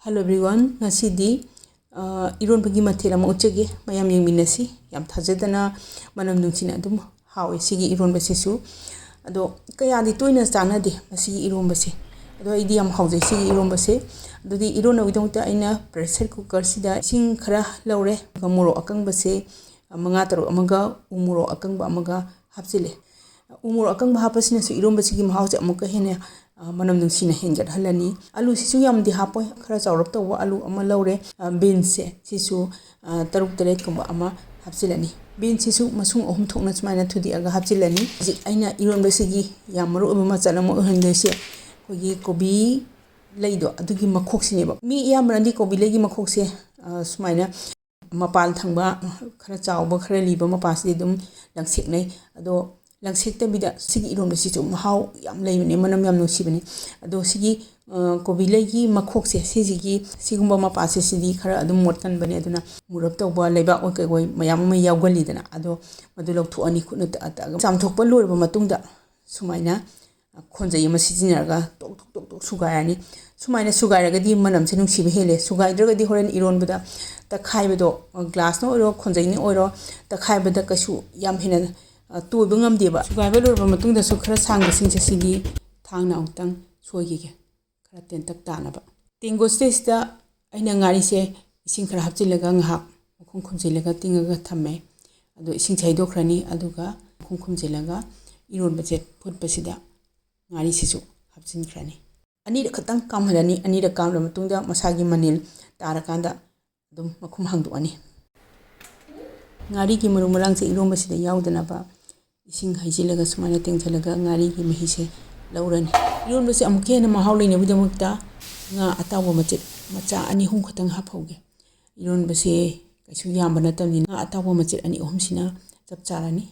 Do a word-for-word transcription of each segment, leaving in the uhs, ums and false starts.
Hello everyone, ꯉꯁꯤꯗꯤ ꯑ, ꯏꯔꯣꯟꯕꯒꯤ ꯃꯊꯦꯜ ꯑꯃ ꯎꯠꯆꯒꯦ꯫ ꯃꯌꯥꯝ ꯌꯦꯡꯃꯤꯟꯅꯁꯤ꯫ ꯌꯥꯝ ꯊꯥꯖꯗꯅ ꯃꯅꯝ ꯅꯨꯡꯁꯤꯅ ꯑꯗꯨꯝ ꯍꯥꯎꯋꯦ ꯁꯤꯒꯤ ꯏꯔꯣꯟꯕꯁꯤꯁꯨ꯫ ꯑꯗꯣ ꯀꯌꯥꯗꯤ ꯇꯣꯏꯅ ꯆꯥꯅꯗꯦ ꯃꯁꯤꯒꯤ ꯏꯔꯣꯟꯕꯁꯦ꯫ ꯑꯗꯣ ꯑꯩꯗꯤ ꯌꯥꯝ ꯍꯥꯎꯖꯩ ꯁꯤꯒꯤ ꯏꯔꯣꯟꯕꯁꯦ꯫ ꯑꯗꯨꯗꯤ ꯏꯔꯣꯟꯅꯕꯒꯤꯗꯃꯛꯇ ꯑꯩꯅ pressure cookerꯁꯤꯗ ꯏꯁꯤꯡ ꯈꯔ ꯂꯧꯔꯦ, ꯑꯗꯨꯒ ꯃꯣꯔꯣꯛ ꯑꯀꯪꯕꯁꯦ ꯃꯉꯥ ꯇꯔꯨꯛ ꯑꯃꯒ ꯎ ꯃꯣꯔꯣꯛ ꯑꯀꯪꯕ ꯑꯃꯒ ꯍꯥꯞꯆꯤꯜꯂꯦ꯫ ꯎ ꯃꯣꯔꯣꯛ ꯑꯀꯪꯕ ꯍꯥꯞꯄꯁꯤꯅꯁꯨ ꯏꯔꯣꯟꯕꯁꯤꯒꯤ ꯃꯍꯥꯎꯁꯦ ꯑꯃꯨꯛꯀ ꯍꯦꯟꯅ, ꯑ, ꯃꯅꯝ ꯅꯨꯡꯁꯤꯅ ꯍꯦꯟꯒꯠꯍꯜꯂꯅꯤ꯫ ꯑꯂꯨꯁꯤꯁꯨ ꯌꯥꯝꯗꯤ ꯍꯥꯞꯄꯣꯏ, ꯈꯔ ꯆꯥꯎꯔꯞ ꯇꯧꯕ ꯑꯂꯨ ꯑꯃ ꯂꯧꯔꯦ꯫ ꯑ, beansꯁꯦ ꯁꯤꯁꯨ, ꯑ, ꯇꯔꯨꯛ ꯇꯔꯦꯠꯀꯨꯝꯕ ꯑꯃ ꯍꯥꯞꯆꯤꯜꯂꯅꯤ꯫ Beansꯁꯤꯁꯨ ꯃꯁꯨꯡ ꯑꯍꯨꯝ ꯊꯣꯛꯅ ꯁꯨꯃꯥꯏꯅ ꯊꯨꯗꯦꯛꯑꯒ ꯍꯥꯞꯆꯤꯜꯂꯅꯤ꯫ ꯍꯧꯖꯤꯛ ꯑꯩꯅ ꯏꯔꯣꯟꯕꯁꯤꯒꯤ ꯌꯥꯝ ꯃꯔꯨ ꯑꯣꯏꯕ ꯃꯆꯜ ꯑꯃ ꯑꯣꯏꯍꯟꯗꯣꯏꯁꯦ ꯑꯩꯈꯣꯏꯒꯤ ꯀꯣꯕꯤ ꯂꯩꯗꯣ, ꯑꯗꯨꯒꯤ ꯃꯈꯣꯛꯁꯤꯅꯦꯕ꯫ ꯃꯤ ꯑꯌꯥꯝꯕꯅꯗꯤ ꯀꯣꯕꯤ ꯂꯩꯒꯤ ꯃꯈꯣꯛꯁꯦ, ꯑ, ꯁꯨꯃꯥꯏꯅ ꯃꯄꯥꯟ ꯊꯪꯕ ꯈꯔ ꯆꯥꯎꯕ, ꯈꯔ ꯂꯤꯕ ꯃꯄꯥꯁꯤꯗꯤ ꯑꯗꯨꯝ ꯂꯪꯁꯦꯛꯅꯩ꯫ ꯑꯗꯣ ꯂꯪꯁꯦꯛꯇꯕꯤꯗ ꯁꯤꯒꯤ ꯏꯔꯣꯟꯕꯁꯤꯁꯨ ꯃꯍꯥꯎ ꯌꯥꯝ ꯂꯩꯕꯅꯦ, ꯃꯅꯝ ꯌꯥꯝ ꯅꯨꯡꯁꯤꯕꯅꯦ꯫ ꯑꯗꯣ ꯁꯤꯒꯤ, ꯑ, ꯀꯣꯕꯤ ꯂꯩꯒꯤ ꯃꯈꯣꯛꯁꯦ, ꯁꯤꯁꯤꯒꯤ, ꯁꯤꯒꯨꯝꯕ ꯃꯄꯥꯁꯦ, ꯁꯤꯗꯤ ꯈꯔ ꯑꯗꯨꯝ ꯃꯣꯠꯀꯟꯕꯅꯦ꯫ ꯑꯗꯨꯅ ꯃꯨꯔꯞ ꯇꯧꯕ ꯂꯩꯕꯥꯛ ꯑꯣꯏ ꯀꯩ ꯑꯣꯏ ꯃꯌꯥꯝ ꯑꯃ ꯌꯥꯎꯒꯜꯂꯤꯗꯅ꯫ ꯑꯗꯣ ꯃꯗꯨ ꯂꯧꯊꯣꯛꯑꯅꯤ, ꯈꯨꯠꯅ ꯇꯛꯑ ꯇꯛꯑꯒ꯫ ꯆꯥꯝꯊꯣꯛꯄ ꯂꯣꯏꯔꯕ ꯃꯇꯨꯡꯗ ꯁꯨꯃꯥꯏꯅ ꯈꯣꯟꯖꯩ ꯑꯃ ꯁꯤꯖꯤꯟꯅꯔꯒ ꯇꯣꯛ ꯇꯣꯛ ꯇꯣꯛ ꯇꯣꯛ ꯁꯨꯒꯥꯏꯔꯅꯤ꯫ ꯁꯨꯃꯥꯏꯅ ꯁꯨꯒꯥꯏꯔꯒꯗꯤ ꯃꯅꯝꯁꯦ ꯅꯨꯡꯁꯤꯕ ꯍꯦꯜꯂꯦ꯫ ꯁꯨꯒꯥꯏꯗ꯭ꯔꯒꯗꯤ ꯍꯣꯔꯦꯟ ꯏꯔꯣꯟꯕꯗ ꯇꯛꯈꯥꯏꯕꯗꯣ, glassꯅ ꯑꯣꯏꯔꯣ, ꯈꯣꯟꯖꯩꯅ ꯑꯣꯏꯔꯣ, ꯇꯛꯈꯥꯏꯕꯗ ꯀꯩꯁꯨ ꯌꯥꯝ ꯍꯦꯟꯅ, ꯑ, ꯇꯣꯏꯕ ꯉꯝꯗꯦꯕ꯫ ꯁꯨꯒꯥꯏꯕ ꯂꯣꯏꯔꯕ ꯃꯇꯨꯡꯗꯁꯨ ꯈꯔ ꯁꯥꯡꯕꯁꯤꯡꯁꯦ ꯁꯤꯗꯤ ꯊꯥꯡꯅ ꯑꯃꯨꯛꯇꯪ ꯁꯣꯏꯈꯤꯒꯦ, ꯈꯔ ꯇꯦꯟꯇꯛ ꯇꯥꯅꯕ꯫ ꯇꯦꯡꯀꯣꯠꯁꯤꯗꯩꯁꯤꯗ ꯑꯩꯅ ꯉꯥꯔꯤꯁꯦ ꯏꯁꯤꯡ ꯈꯔ ꯍꯥꯞꯆꯤꯜꯂꯒ ꯉꯥꯏꯍꯥꯛ ꯃꯈꯨꯝ ꯈꯨꯝꯖꯤꯜꯂꯒ ꯇꯤꯡꯉꯒ ꯊꯝꯃꯦ꯫ ꯑꯗꯣ ꯏꯁꯤꯡꯁꯦ ꯍꯩꯗꯣꯛꯈ꯭ꯔꯅꯤ, ꯑꯗꯨꯒ ꯃꯈꯨꯝ ꯈꯨꯝꯖꯤꯜꯂꯒ ꯏꯔꯣꯟꯕꯁꯦ ꯐꯨꯠꯄꯁꯤꯗ ꯉꯥꯔꯤꯁꯤꯁꯨ ꯍꯥꯞꯆꯤꯟꯈ꯭ꯔꯅꯤ꯫ ꯑꯅꯤꯔꯛ ꯈꯛꯇꯪ ꯀꯥꯝꯍꯜꯂꯅꯤ꯫ ꯑꯅꯤꯔꯛ ꯀꯥꯝꯂꯕ ꯃꯇꯨꯡꯗ ꯃꯁꯥꯒꯤ ꯃꯅꯤꯜ ꯇꯥꯔꯀꯥꯟꯗ ꯑꯗꯨꯝ ꯃꯈꯨꯝ ꯍꯥꯡꯗꯣꯛꯑꯅꯤ꯫ ꯉꯥꯔꯤꯒꯤ ꯃꯔꯨ ꯃꯔꯥꯡꯁꯦ ꯏꯔꯣꯟꯕꯁꯤꯗ ꯌꯥꯎꯗꯅꯕ ꯏꯁꯤꯡ ꯍꯩꯖꯤꯜꯂꯒ ꯁꯨꯃꯥꯏꯅ ꯇꯦꯡꯁꯤꯜꯂꯒ ꯉꯥꯔꯤꯒꯤ ꯃꯍꯤꯁꯦ ꯂꯧꯔꯅꯤ꯫ ꯏꯔꯣꯟꯕꯁꯦ ꯑꯃꯨꯛꯀ ꯍꯦꯟꯅ ꯃꯍꯥꯎ ꯂꯩꯅꯕꯒꯤꯗꯃꯛꯇ ꯉꯥ ꯑꯇꯥꯎꯕ ꯃꯆꯦꯠ ꯃꯆꯥ ꯑꯅꯤ ꯑꯍꯨꯝ ꯈꯛꯇꯪ ꯍꯥꯞꯍꯧꯒꯦ꯫ ꯏꯔꯣꯟꯕꯁꯦ ꯀꯩꯁꯨ ꯌꯥꯝꯕ ꯅꯠꯇꯕꯅꯤꯅ ꯉꯥ ꯑꯇꯥꯎꯕ ꯃꯆꯦꯠ ꯑꯅꯤ ꯑꯍꯨꯝꯁꯤꯅ ꯆꯞ ꯆꯥꯔꯅꯤ꯫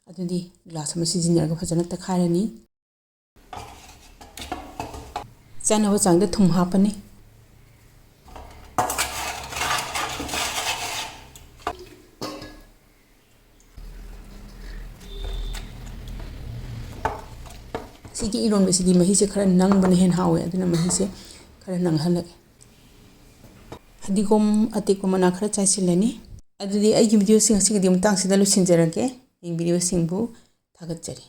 ꯑꯗꯨꯗꯤ glass ꯑꯃ ꯁꯤꯖꯤꯟꯅꯔꯒ ꯐꯖꯅ ꯇꯛꯈꯥꯏꯔꯅꯤ꯫ ꯆꯥꯅꯕ ꯆꯥꯡꯗ ꯊꯨꯝ ꯍꯥꯞꯄꯅꯤ꯫ ꯁꯤꯒꯤ ꯏꯔꯣꯟꯕꯁꯤꯗꯤ ꯃꯍꯤꯁꯦ ꯈꯔ ꯅꯪꯕꯅ ꯍꯦꯟꯅ ꯍꯥꯎꯋꯦ, ꯑꯗꯨꯅ ꯃꯍꯤꯁꯦ ꯈꯔ ꯅꯪꯍꯜꯂꯒꯦ꯫ ꯐꯗꯤꯒꯣꯝ ꯑꯇꯦꯛꯄ ꯃꯅꯥ ꯈꯔ ꯆꯥꯏꯁꯤꯜꯂꯅꯤ꯫ ꯑꯗꯨꯗꯤ ꯑꯩꯒꯤ videoꯁꯤꯡ ꯑꯁꯤꯒꯤꯗꯤ ꯃꯇꯥꯡꯁꯤꯗ ꯂꯣꯏꯁꯤꯟꯖꯔꯒꯦ꯫ ꯑꯩꯒꯤ videoꯁꯤꯡꯕꯨ ꯊꯥꯒꯠꯆꯔꯤ꯫